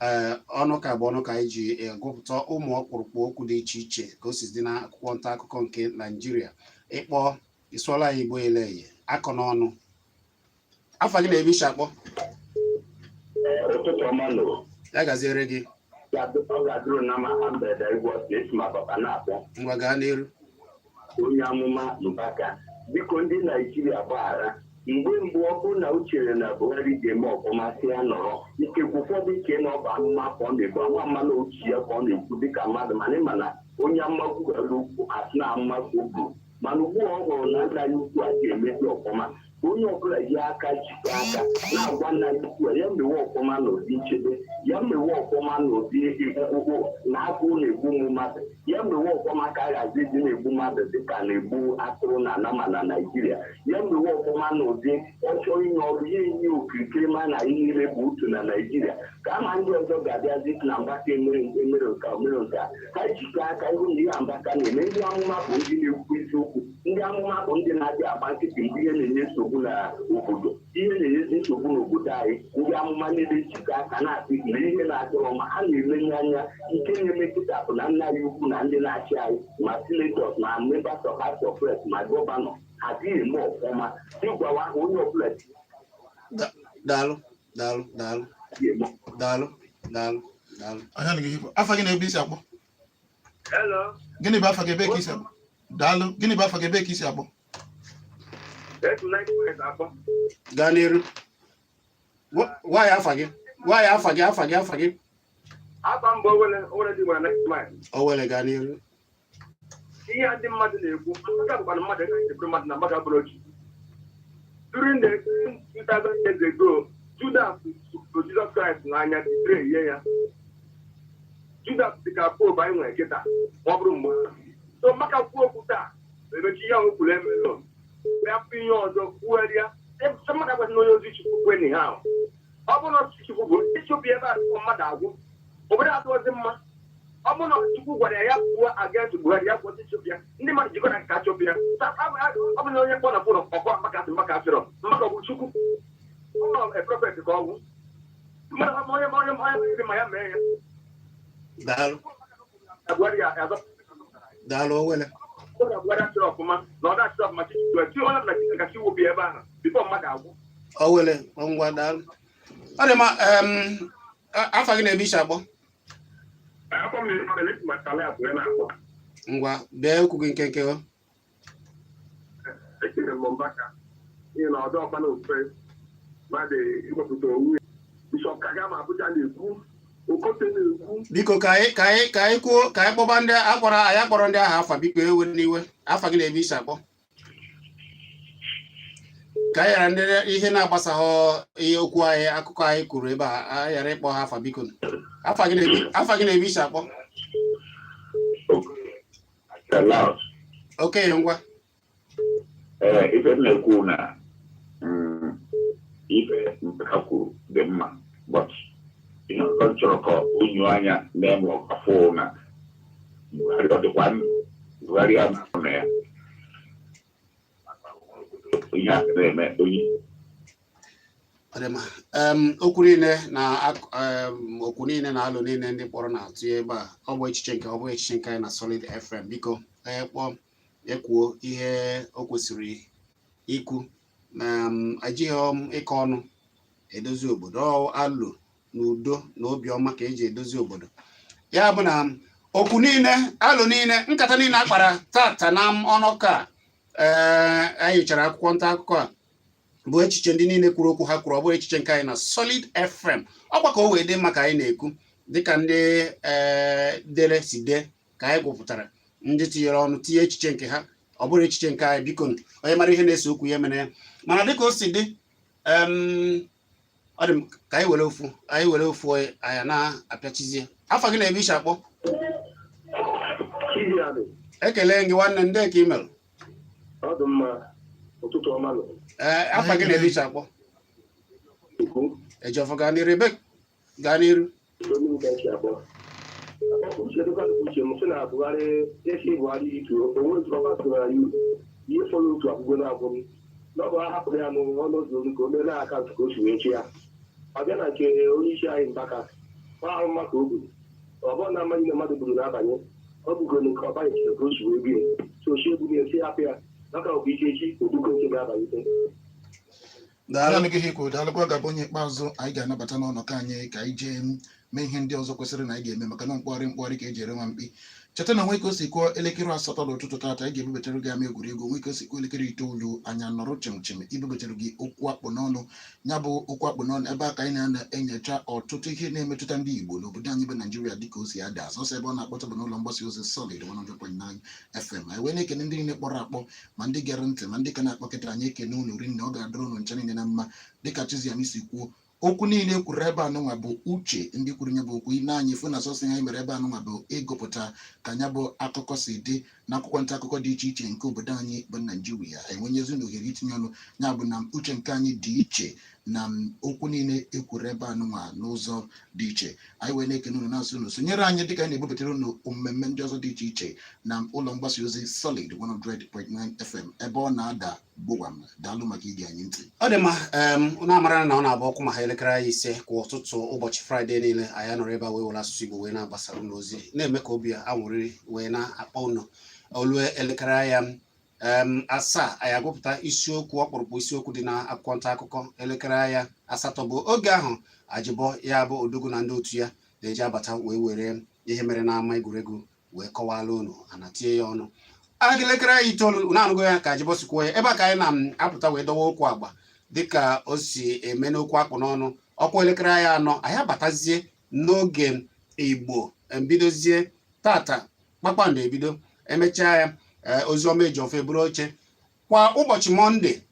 Ee, ọnụ ka bụ ọnụ ka anyị ji egụpụta ụmụ ọkpụrụkpụ okwu dị iche iche ka o si dị n'akwụkwọ nta akụkọ nke Naijiria. Ịkpọ ịsụọla ya Igbo eleye akọ n'ọnụ. Afa gị na-ebe isi akpọ? Ụtụtụ ọma nụrụ. Ya gaziere gị. Ọ ga-adịrụ na ma ha mberede igwe ọsọ esi ma papa na-akpọ. Ngwa, gaa n'iru. Onye amụma Mbaka, biko, ndị Naijiria gbaghara. Mgbe mbụ, ọ bụrụ na o chere na Buhari ga-eme ọfụma, si ya nọrọ. Ikekwe ụfọdụ ike na ọ bụ amụma ka ọ na-ebu, ama mmanụ uche ya ka ọ na-ekwu dịka mmadụ, mana ịma na onye amụma kwugara okwu, asị na amụma ka o buru. Mana ugbu a ọ hụrụ na nna ya ukwu a ga-emezi ọfụma, onye ọbụla ji aka jikọ aka na-agwa nna ya ukwu a, ya mewe ọfụma n'ụdị nchebe, ya mewe ọfụma n'ụdị ọgwụgwụ na agụụ na-egbu ụmụ mmadụ, ya mewe ọfụma ka a ghazi ịdị na-egbu mmadụ dịka na-egbu atụrụ na anama na Naijiria, ya mewe ọfụma n'ụdị ọchọ inye ọrụ, ya enye okirikiri, ma na ihe niile bụ otu na Naijiria, ka ama ndị ọzọ ga-abịazi na Mbaka emere emere nke a, mere nke a. Ha jikọ aka ịhụ na ihe Mbaka na-eme. Ndị amụma bụ ndị na-ekwu eziokwu. Ndị amụma bụ ndị na-adị agba nkịtị mgbe ihe na-enye nsogbu n'obodo, ihe na-enyezi nsogbu n'obodo anyị. Ndị amụma niile jikọ aka na-asị na ihe na-adịrọ ma ha na-emenye anya. Nke na-eme kịta bụ na nna ya ukwu na ndị na-achị anyị, ma senators, ma members of House of Reps, ma governor, adịghị eme ọfụma. Ịgwawa ha, onye ọbụla Daalụ, daalụ, daalụ. eme. Daalụ, daalụ, daalụ. Anya gị hipụ. Afa gị na ebe isi akpọ? Hello. Gịnị bụ afa gị, ebe ka isi akpọ? Daalụ. Gịnị bụ afa gị, ebe ka isi akpọ? Esi m akpọ. Gaa n'iru. Gwa ya afa gị, gwa ya afa gị, afa gị, afa gị. Afa mbụ, Owele, Owele dị gwara next mile. O were, gaa n'iru. Ihe a ndị mmadụ na-ekwu, mmadụ bụkwana mmadụ, eke ekwuru mmadụ na mmadụ abụrụ otu. During the 2000 years ago, Judas to Jesus Christ n'anya betray ihe ya. Judas dị ka Pope anyị nwere kịta ma ọ bụrụ mgbe ahụ. So maka kwuo okwu taa, emechi ihe ahụ o kwuru emerụ, bịa fụ ihe ọzọ kwugharịa. Mmadụ agwaghị na onye ozi Chukwu kwe ha ahụ. Ọ bụrụ na Chukwu bụ ịchụpụ ebe a tupu mmadụ agwụ, obodo adịghịzi mma. Ọ bụrụ na Chukwu gwara ya ya kwuo against Buhari, ya kwụsị chụpụ ya. Ndị mmadụ jikọ na nke achụpụ ya. Ọ bụ na onye kpọ na phone ọkọ maka asị maka asịrọ maka ọ bụ Chukwu, ọ nọ a prophet ka ọ bụ mmadụ, onye onye onye ma ya mee ya. Daalụ. Na Buhari ya azọ. Daalụ, Owele. Ọ na Buhari achịrị ọfụma na ọ na-achịrị ọfụma, chi onye ọbụla chi gasị wụpụ ebe ahụ before mmadụ agwụ. Owele, ngwa, daalụ. Ọ dị mma. Afa gị na ebe isi akpọ? Afọ m na-eme maka ala abụọ na-akpọ. Ngwa, bịa, okwu gị nkenke o. Ekele m Mbaka n'ihi na ọdọ ọkpa na ofe mmadụ iwepụta onwe ya. Bishop Kagame Abuja na-ekwu, Okote na-ekwu. Biko, ka anyị kwuo, ka anyị kpọba ndị akpọrọ anyị, akpọrọ ndị ahụ afa. Biko, ewe n'iwe. Afa gị na ebe isi akpọ, ka anyị ghara ndị ihe na-agbasaghọ ihe okwu anyị, akụkọ anyị kwuru ebe a, anyị ghara ịkpọ ha afa. Biko, afa gị na ebe isi akpọ? Allowed. Okenye, ngwa. Ee, ife m na-ekwu na ife Mbaka kwuru dị mma, but ihe ọzọ m chọrọ ka o nyoo anya mee ma ọ afụ na Buhari ọ dịkwa ndụ, Buhari anọ na ya, ihe a na-eme onye. Ọ dị mma. Okwu niile na okwu niile na alụ niile ndị kpọrọ na-atụ ebe a, ọ bụ echiche nke, ọ bụ echiche nke anyị na Solid FM. Biko, onye kpọọ ekwuo ihe o kwesịrị ikwu na ejighị m ịkọ ọnụ edozi obodo. Ọ alụ na udo na obiọma ka eji edozi obodo. Ya bụ na okwu niile, alụ niile, nkata niile a kpara tata na ọnụka a, ee, anyị nyochara akwụkwọ nta akụkọ a, bụ echiche ndị niile kwuru okwu ha kwuru. Ọ bụrụ echiche nke anyị na Solid FM, ọkwa ka o wee dị mma ka anyị na-ekwu dịka ndị ee dere si dee, ka anyị gwụpụtara ndị tinyere ọnụ tinye echiche nke ha. Ọ bụrụ echiche nke anyị, biko, onye mara ihe na-ese okwu ya mere ya. Mana dịka o si dị, ọ dị m ka anyị were ofu, anyị were ofu anyị na-apịachizie. Afa gị na ebe ishi akpọ? Chiziadị. Ekele gị, nwanne. Ndị ka email. Ọ dị mma, ụtụtụ ọma nọ. Ee, afa gị na ebe ishi akpọ? Ukwu. Ejọfọ, gaa n'iru, ebe gaa n'iru. Onye nke si akpọ. Uche dịkwa uche m sị na Buhari esi Buhari itu onwe ọba tụrụ ya ihe fọrọ otu akwụkwọ na-agwụ m na ọ bụ ha hapụrụ ya n'ọnụ ụzọ olu ka o mere akaụntụ ka o si wee chi ya. Ọ bịa na nke onye isi anyị Mbaka. Ọ ahụ mma ka o gburu. Ọ bụrụ na amaghị na mmadụ gburu na-abanye, ọ bugoro nke ọ banyechara ka o si wee bie. So osi egburu ya, si hapụ ya maka ọ bụ ike echi ogbukọ nke ga-abanyete. Daalụ. Naanị gị ihe ikwu, daalụkwa. Ga-abụ onye ikpeazụ anyị ga-anabata n'ọnọkọ anyị ka anyị jee mee ihe ndị ọzọ kwesịrị na anyị ga-eme, maka na mkpọgharị mkpọgharị ka eji ere nwa mkpi. Cheta na nweke o si kụọ elekere 8 n'ụtụtụ taata, anyị ga-ebubatara gị ama egwuregwu. Nweke o si kụọ elekere 9, anyị anọrọ chimchim ibubatara gị okwu akpụ n'ọnụ. Ya bụ okwu akpụ n'ọnụ, ebe a ka anyị na-enyocha ọtụtụ ihe na-emetụta ndị Igbo n'obodo anyị bụ Naijiria dịka o si ada. Sọsọ ebe ọ na-akpọta bụ n'ụlọ mgbasa ozi Solid 100.9 FM. Anyị wee na-ekene ndị niile kpọrọ akpọ, ma ndị gere ntị, ma ndị ka na-akpọ kịta. Anyị ekene unu rinne. Ọ ga-adịrị unu ncha niile na mma. Dịka Chiziam si kwuo, okwu niile e kwuru ebe anụnwa bụ uche ndị kwuru ya bụ okwu. Ine anyị fụ na sọsọ ihe anyị mere ebe anụnwa bụ ịgụpụta ka ya bụ akụkọ si dị n'akwụkwọ nta akụkọ dị iche iche nke obodo anyị bụ Naijiria. Enwenyezi na ohere itinye ọnụ. Ya bụ na uche nke anyị dị iche na okwu niile e kwuru ebe anụnwa n'ụzọ dị iche. Anyị wee na-ekene unu, na-asị unu sonyere anyị dịka anyị na-ebubatara unu mmemme ndị ọzọ dị iche iche na ụlọ mgbasa ozi Solid 100.9 FM, ebe ọ na-ada gbowam. Daalụ maka ige anyị ntị. Ọ dị mma. Unu amara na ọ na-abụ ọkụ ma ha elekere 5 kwa ụtụtụ ụbọchị Fraịde niile, anyị anọrọ ebe a wee were asụsụ Igbo wee na-agbasara unu ozi, na-eme ka obi aṅụrị wee na-akpọ unu. Olu elekere 7, anyị agụpụta isiokwu, ọkpụrụkpụ isiokwu dị na akwụkwọ nta akụkọ. Elekere 8 bụ oge ahụ Ajịbọ, ya bụ Odogwu na ndị otu ya, na-eji abata wee were ihe mere n'ama egwuregwu wee kọwala unu, ana tie ya ọnụ. Elekere 9, unu anụgo ya ka Ajịbọ si kwuo ya. Ebe a ka anyị na-apụta wee dọwa okwu agba dịka o si eme n'okwu akpụ n'ọnụ. Ọkwa elekere 4, anyị abatazie n'oge Igbo, mbidozie tata kpakpando ebido. Emechaa ya, oziọma eji ofe buru oche. Kwa ụbọchị Mọnde,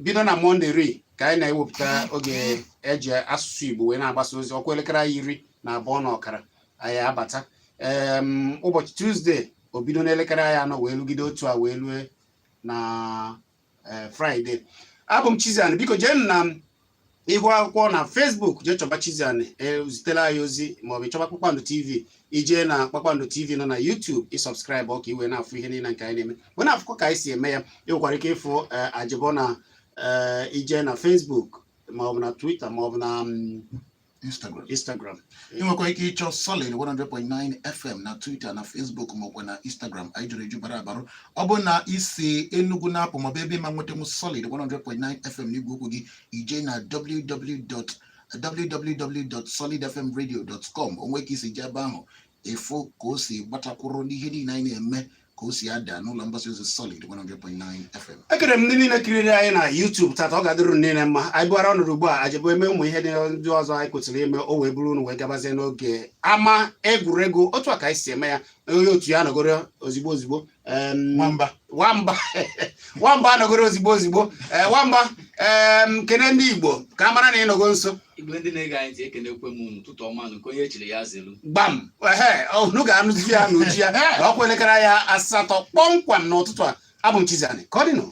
bido na Mọnde ri ka anyị na-ewepụta oge eji asụsụ Igbo wee na-agbasa ozi. Ọkwa elekere 12:30 anyị abata. Ụbọchị Tuzdee, o bido n'elekere 4 wee lugide otu a wee lue na Fraịde. Abụ m Chiziani. Biko jee na ihu akwụkwọ na Facebook, jee chọba Chiziani, zitela anyị ozi, maọbụ ịchọba Kpakpando TV, ijee na Kpakpando TV nọ na YouTube, ị subscribe ka ị wee na-afụ ihe niile nke anyị na-eme, wee na-afụkọ ka anyị si eme ya. Ị nwekwara ike ịfụ Ajịbọ na ije na Facebook maọbụ na Twitter maọbụ na Instagram. Instagram. Ị nwekwa ike ịchọ Solid 100.9 FM na Twitter na Facebook maọbụ na Instagram. Anyị jụrụ eju bara abarụ. Ọ bụ na isi Enugu na-apụ maọbụ ebe ịma nwetanwu Solid 100.9 FM n'igwe okwu gị, ije na www.www.solidfmradio.com. Onwe ka isi jee ebe ahụ, ịfụ ka o si gbatakwuru n'ihe niile anyị na-eme, ka o si ada n'ụlọ mgbasa ozi Solid 100.9 FM. Ekere m ndị niile kiriri anyị na YouTube tata. Ọ ga-adịrị unu niile mma. Anyị bụghara ọnọdụ ugbu a, ajebụ eme ụmụ ihe ndị ọzọ anyị kwesịrị ime, o wee bụrụ unu wee gabazie n'oge ama egwuregwu. Otu a ka anyị si eme ya. Onye otu ya nọgoro ozigbo ozigbo. Nwamba. Nwamba, nwamba anọgoro ozigbo ozigbo. Ee, nwamba, kene ndị Igbo ka a mara na ị nọgo nso. Igwe ndị na-ege anyị ntị, ekenekwe m unu. Ụtụtụ ọma nụ, nke onye echiri ya zelu. Gbam. Ehe, unu ga-anụzi ya n'uju ya na ọkwa elekere 8 kpọmkwem n'ụtụtụ a. Abụ m Chiziani. Ka ọ dị nụ.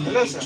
Hello, sir.